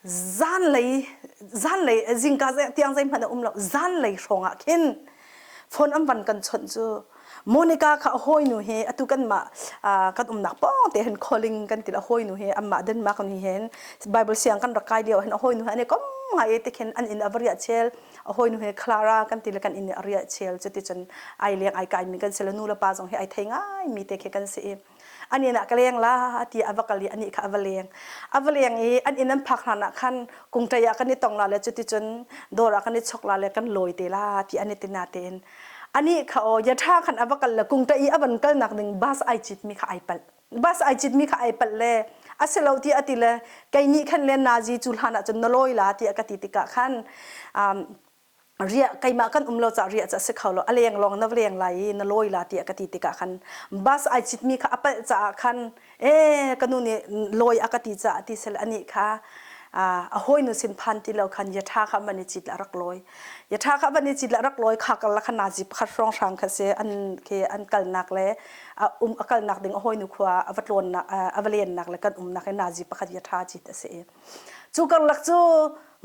zanlei zanlei zingka tiang zeihmanh a um lo zanlei hrawng ah khin phone an van kan chawnh cu Monica kha a hawinu he atu kanmah kan umnak pawng te hin calling kan ti a hawinu he amah Denmark ni hin Bible siang kan rak kai lio hin a hawinu he an i kom ngai te khin an inn a va riah chel a hawinu he Clara kan ti le kan inn a riah chel cuti cun ai leng ai kai mi kan si le nu le pa zong hi ai thei ngai mi te khi kan si i an inn ah ka leng la ti a va kal i anih kha a va leng a va leng i an inn an phak hlan ah khan kungṭei ah kan i tong la le cuticun dawr ah kan i chok la le kan lawi te la ti an i ti na tein anih kha aw yatha khan a va kal le kungṭei i a van kalnak ding bus ai cit mi kha ai palh bus ai cit mi kha ai palh le a si lo ti a ti le kei nih khan le nazi cu hlan ah cun na lawi la tiah ka ti tikah khan riah keimah kan um lo caah riah cu a si kho lo a leng lawng na va leng lai i na lawi la tiah ka ti tikah khan bus ai citmi kha a palh caah khan ee ka nu nih lawi a ka ti caah ti sel anih kha a hawinu sin phan ti lo khan yatha kha van i cit la rak lawi yatha kha van i cit la rak lawi kha kal la kha nazi pakhat hrawng hrang kha si an ke an kalnak le a um a kalnak ding a hawinu khua a va tlawnnak a va lennak le kan umnak hi nazi pakhat yatha cit a si i cu karlak cu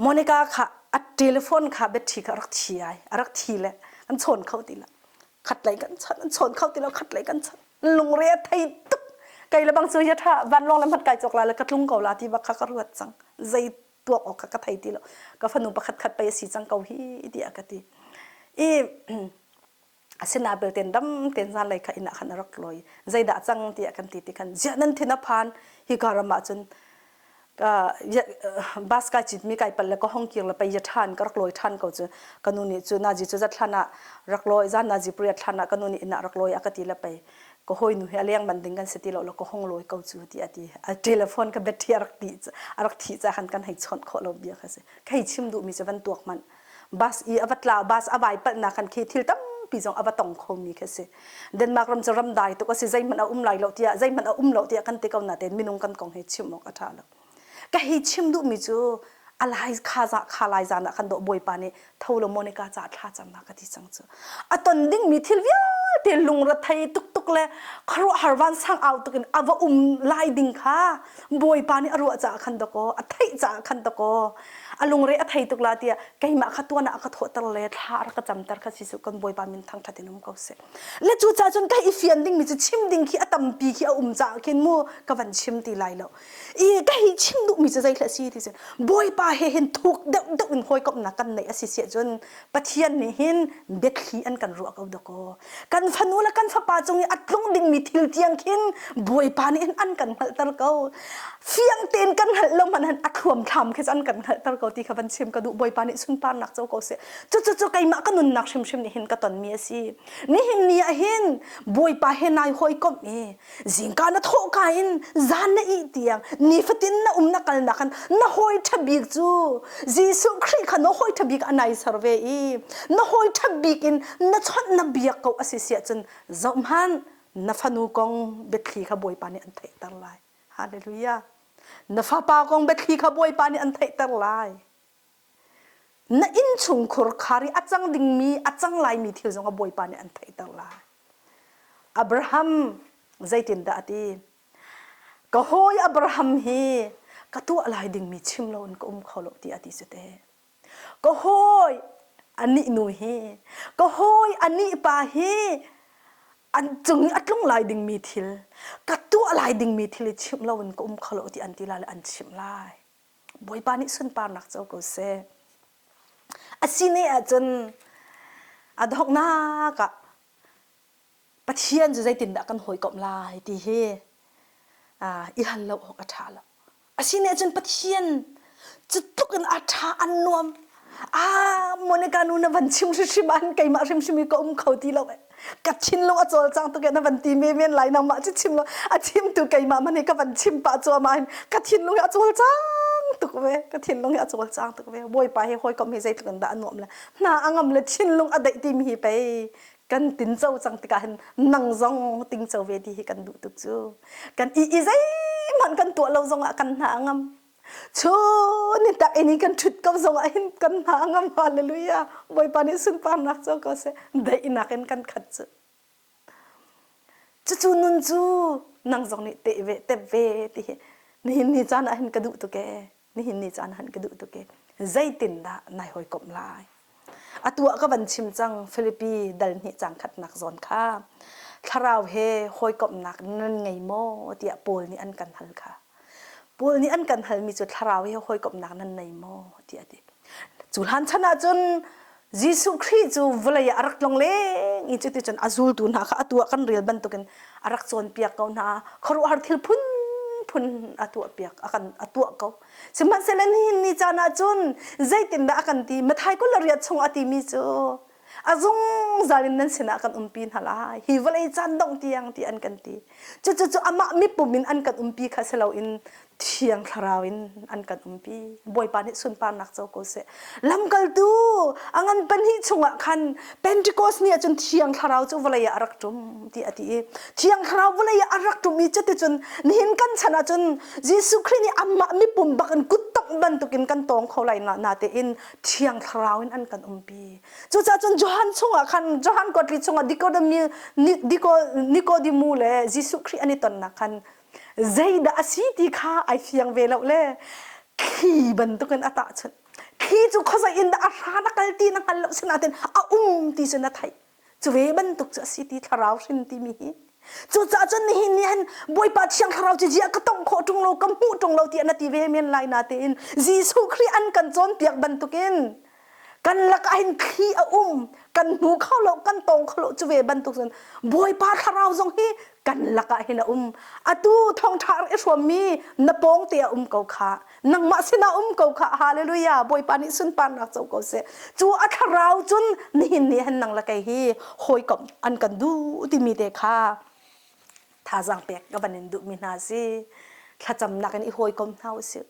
Monica kha a telephone kha battery kha a rak thi ai a rak thi le kan chawn kho ti lo khat lei kan chon an chawn kho ti lo khat lei kan chon lungre a thei tuk kei le bang cu ya tha vanlawng le hmat kai cawk la le ka tlung ko la ti bak kha ka ruat cang zei tuak awk kha ka thei ti lo ka fanu pakhat khat pei a si cang ko hi tiah ka ti i Asinain belte dam tein zanlei kha inn ah khan a rak lawi. Zeidah cang tiah kan ti ti khan ziah nan thin a phan hika ram ah cun bus kai citmi kai pal le ka hong kir le pei ya ṭhan ka rak lawi ṭhan ko cu ka nu nih cu nazi cu zat hlan ah rak lawi zan nazi pariat hlan ah ka nu nih inn ah rak lawi a ka ti le pei ka hawinu he a leng man ding kan si ti lo lo ka hong lawi ko cu ti a ti a telephone ka battery a rak ti a rak thih ca khan kan hei chawnh khawh lo bia kha si khei chim duhmi cu van tuak hmanh bus i a va tla bus a vai palhnak khan khi thil tampi zong a va tong khomi khi a si Denmark ram cu ram dai tuk a si zeihmanh a um lai lo tiah zeihmanh a um lo tiah kan ti ko natein minung kan kong hi chim awk a ṭha lo ka hi chim duhmi cu a lai kha za kha lai zan ah khan dawh bawipa nih tho lo Monica ca thla cam ma ka ti cang cu a ton dingmi thil vialte lungrethei tuktuk le khuaruahhar vansang au tuk in a va um lai ding kha bawipa nih a ruah caah khan dakaw a theih caah khan dakaw a lungre a thei tuk la tiah keimah kha tuan ah a ka thawhter le thla a rak ka camter kha si su kan bawipa min thangṭhat in um ko seh le cu caah cun ka i fian dingmi cu chim ding khi a tampi khi a um caah khin mu ka van chim ti lai lo i ka hi chim duhmi cu zei si ti cun bawipa he hin thuk deuh deuh in hawikomhnak kan neih a si siah cun Pathian nih hin biathli an kan ruah ko dakaw kan fanu le kan fapa cung i a tlung dingmi thil tiang khin Bawipa nih hin an kan hngalhter ko fiang tein kan hngalh lo hmanh a thluamthlam khi an kan hngalhter ko ti kha van chim ka duh Bawipa nih sunparnak co ko seh cu cu cu keimah ka nunnak hrimhrim nih hin ka tonmi a si nihin ni ah hin Bawipa he nai hawikomh i Zingka na thawhka in zan na ih tiang nifatin na um na kalnak khan na hawi ṭha bik cu Jesuh Khrih kha na hawi ṭha bik a nai ser ve i na hawi ṭha bik in na chawnh na biak ko a si siah cun zohhmanh na fanu kong biathli kha Bawipa nih an theihter lai. Hallelujah. Na fapa kong biathli kha Bawipa nih an theihter lai. Na innchungkhur khar i a cang dingmi, a cang laimi thil zong a Bawipa nih an theihter lai. Abraham zeitindah a ti? Ka hawi Abraham hi ka tuah lai dingmi chim loin ka um kho lo ti a ti cu te. Ka hawi anih nu hi, ka hawi anih pa hi. An cung i a tlung lai dingmi thil, ka tuah lai dingmi thil i chimh loin ka um kho lo ti an ti lai le an chimh lai. Bawipa nih sunparnak co ko seh. A si ne ahcun a donghnak ah Pathian cu zeitindah kan hawikomh lai ti hi i hal lo awk a ṭha lo. Asine cun Pathian cu tluk in a ṭha an nuam. Ah, Monica nu na van chim hrimhrim ah keimah hrimhrim i ka um kho ti lo. Ka thinlung a cawlcang tuk na van ti men men lai nangmah cu chim lo. A chimtu keimah man hi ka van chim pah cuahmah hin ka thinlung hi a cawlcang tuk ve. Ka thinlung hi a cawlcang tuk ve. Bawipa hi hawikom hi zeitluk in dah a nuam le hna a ngam le thinlung a daih timi hi pei kan tinco cang tikah hin nang zong tingco ve ti hi kan duh tuk cu kan i i zeihmanh kan tuah lo zongah kan hna a ngam chun ni tak in kan ṭhut ko zongah hin kan hna a ngam hallelujah bawipa nih sunparnak co ko seh daihnak in kan khat cu cucu nun cu nang zong nih teh ve tep ve ti hi nihin ni caan ah hin ka duh tuk ee nihin ni caan han ka duh tuk i zeitindah nai hawikomh lai atu ah ka van chim cang Filipi dal hnih cang khatnak zawn kha thlarau he hawikomhnak nan ngei maw tiah Paul nih an kan hal kha Paul nih an kan halmi cu thlarau he hawikomhnak nan nei maw tiah a ti cu hlan chan ah cun Jesuh Khrih cu vawlei ah a rak tlong leng i cuticun a zultu hna kha atu ah kan rel bantukin a rak cawnpiak ko hna. Khuaruahhar thil phunphun a tuahpiak a kan a tuah ko. Sihmanhsehlaw nihin ni caan ah cun zeitindah a kan ti? Matthai 28 chung a timi cu a zungzal in nan sinah kan umpi hna lai. Hi vawlei caan dongh tiang ti an kan ti. Cucu cu amah mipum in an kan umpi kha si loin Thiang Thlarau in an kan umpi. Bawipa nih sunparnak co ko seh. Lamkaltu a ngan pahnih chungah khan Pentecost ni ahcun Thiang Thlarau cu vawlei ah a rak ṭum ti a ti i Thiang Thlarau vawlei ah a rak ṭum i cuticun nihin kan chan ahcun Jesuh Khrih nih amah mipum bak in kuttongh bantukin kan tawng kho lai na tein Thiang Thlarau in an kan umpi. Cucaah cun Johan chungah khan Johan kotli chungah Nikodemu le Jesuh Khrih an i tonnak khan zeidah a si ti kha ai fiang ve lo le thli bantukin a tahchunh thli cu khuazei in dah a hran a kal ti na hngal lo sinain a um ti cu na theih cu ve bantuk cu a si ti thlarau hrin timi hi cucaah cun nihin ni hin Bawipa Thiang Thlarau cu ziah ka tongh khawh ṭung lo ka hmuh ṭung lo tiah na ti ve men lai na tein Jesuh Khrih an kan cawnpiak bantukin kan lakah hin thli a um kan hmu kho lo kan tong kho lo cu ve bantuk cun Bawipa thlarau zong hi kan lakah hin a um atu thawngṭha i hrawmmi na pawng te a um ko kha nangmah sinah um ko kha hallelujah Bawipa nih sunparnak co ko seh cu a thlarau cun nihin ni hin nang le kei hi hawikom an kan duh timi te kha thazaang pek ka van in duhmi hna si thlacamnak in i hawikom hna usih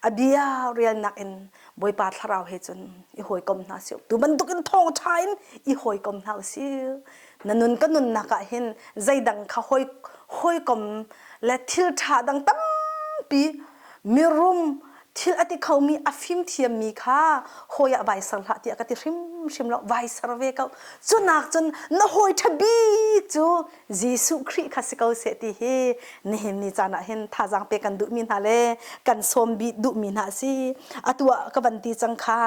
a bia rialnak in Bawipa thlarau he cun i hawikom hna sih tu bantuk in thawngṭha in i hawikom hna usih na nun ka nunnak ah hin zeidang kha hawi hawikom le thil ṭha dang tampi mirum thil a ti khomi a fimthiammi kha hawi ah vai ser hlah tiah ka ti hrimhrim lo vai ser ve ko cunak cun na hawi ṭha bik cu Jesuh Khrih kha si ko seh ti hi nihin ni caan ah hin thazaang pek kan duhmi hna le kan sawm bik duhmi hna a si. Atu ah ka van ti cang kha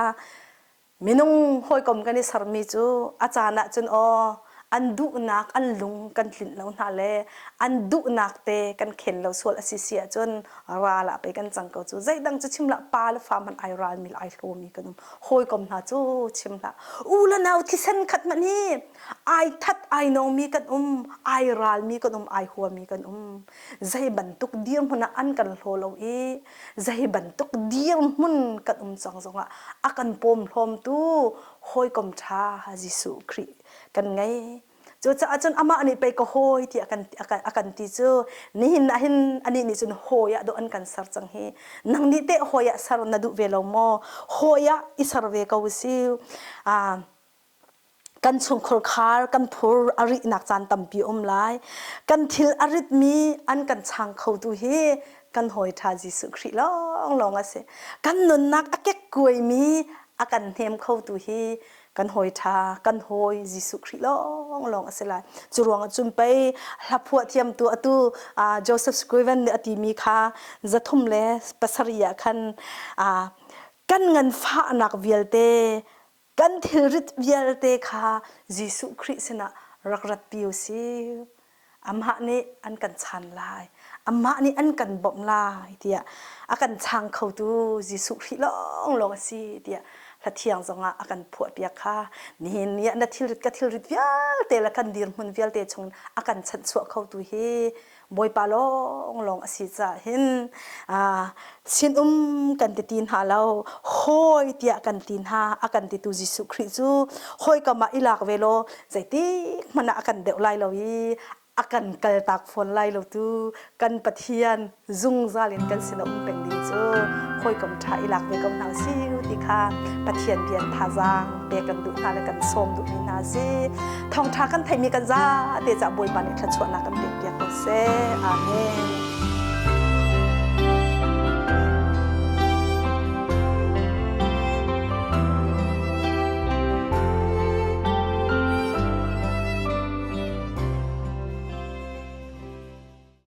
minung hawikom kan i sermi cu a caan ah cun aw an duhnak an lung kan tlinh lo hna le an duhnak te kan khen lo sual a si si ahcun ral ah pei kan cang ko cu zeidang cu chim hlah pa le fa hmanh ai ralmi le ai hlawmi kan um hawikom hna cu chim hlah u le nau thisen khat hmanh hi ai that ai nongmi kan um ai ralmi kan um ai huami kan um zei bantuk dirhmun ah an kan hlaw lo i zei bantuk dirhmun kan um cang zongah a kan pawm hlawmtu hawikom ṭha Jesuh Khrih kan ngei cucaah cun amah nih pei ka hawi tiah a kan a kan ti cu nihin ah hin anih nih cun hawi ah dawh an kan ser cang hi nang nih teh hawi ah ser na duh ve lo maw hawi ah i ser ve ko si Kan chungkhur khar kan phur a rihnak caan tampi um lai. Kan thil a ritmi an kan chang khotu hi kan hawi ṭha Jesuh Khrih lawnglawng a si. Kan nunnak a kekkuaimi a kan hnem khotu hi kan hawi ṭha, kan hawi Jesuh Khrih lawnglawng a si lai. Cu ruangah cun pei hlaphuah thiamtu atu Joseph Scriven nih a timi kha 307 ah khan kan nganfahnak vialte kan thilrit vialte kha Jesuh Khrih sinah Rak ratpi u si. Amah nih an kan chan lai. Amah nih an kan bawmh lai tiah a kan chang khotu Jesuh Khrih lawnglawng a si tiah hla thiang zongah a kan phuahpiak kha nihin ni ah na thilrit ka thilrit vialte le kan dirhmun vialte chung a kan chanhchuah khotu hi Bawipa lawnglawng a si caah hin sinum kan ti ti hna lo, hawi tiah kan ti hna. A kan titu Jesuh Khrih cu hawikom ah i lak ve law zeitik hmanh ah a kan deuh lai lo i a kan kaltak fawn lai lo tu kan Pathian zungzal in kan sin a um peng ding cu hawikom ṭha i lak ve ko hna si ti kha Pathian bia thazaang pek kan duh hna le kan sawm duhmi hna a si. Thawngṭha kan theihmi kan zate cah Bawipa nih thluachuahnak kan pek piak ko seh. Amen.